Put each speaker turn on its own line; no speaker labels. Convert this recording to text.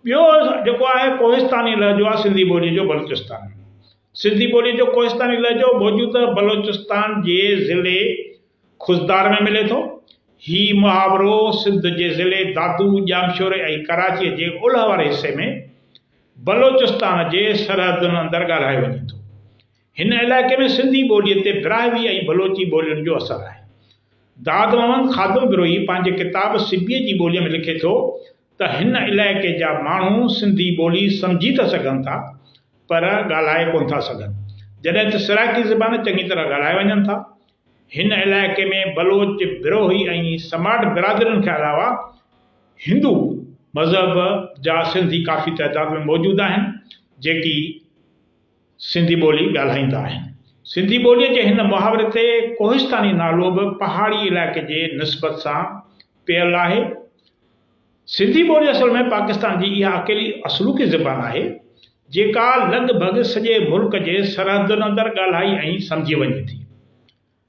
ٻيو جيڪو آهي ڪوهستاني لهجو آهي سنڌي ٻوليء جو بلوچستان ۾. سنڌي ٻوليء جو ڪوهستاني لهجو موجوده بلوچستان جي ضلعي خضدار ۾ ملي ٿو. هي محاورو سنڌ جي ضلعي دادو، ڄامشوري ۽ ڪراچيء جي اولهه واري حصي ۾ بلوچستان جي سرحدن اندر ڳالهايو وڃي ٿو. هن علائقي ۾ سنڌي ٻوليء تي براهوي ۽ بلوچي ٻولين جو اثر آهي. داد محمد خادم بروهي پنهنجي ڪتاب سبيء جي ٻوليء ۾ لکي ٿو ته هن علائقي جا ماڻهو سنڌي ٻولي سمجهي ته سگهن ٿا پر ڳالهائي ڪونه ٿا سگهن. جڏهن ته سرائڪي زبان چڱي طرح ڳالهائي وڃن ٿا. هن علائقي ۾ بلوچ، بروهي ۽ سماٽ برادرين کان علاوه هندو مذهب جا سنڌي ڪافي تعداد ۾ موجود آهن، جيڪي سنڌي ٻولي ڳالهائيندا آهن. سنڌي ٻوليء جي هن محاوري تي ڪوهستاني نالو به پهاڙي علائقي جي نسبت سان پيل آهي. سنڌي ٻولي اصل ۾ پاڪستان جي اها اڪيلي اصلوڪي زبان آهي، جيڪا لڳ ڀڳ سڄي ملڪ جي سرحدن اندر ڳالهائي ۽ سمجهي وڃي ٿي.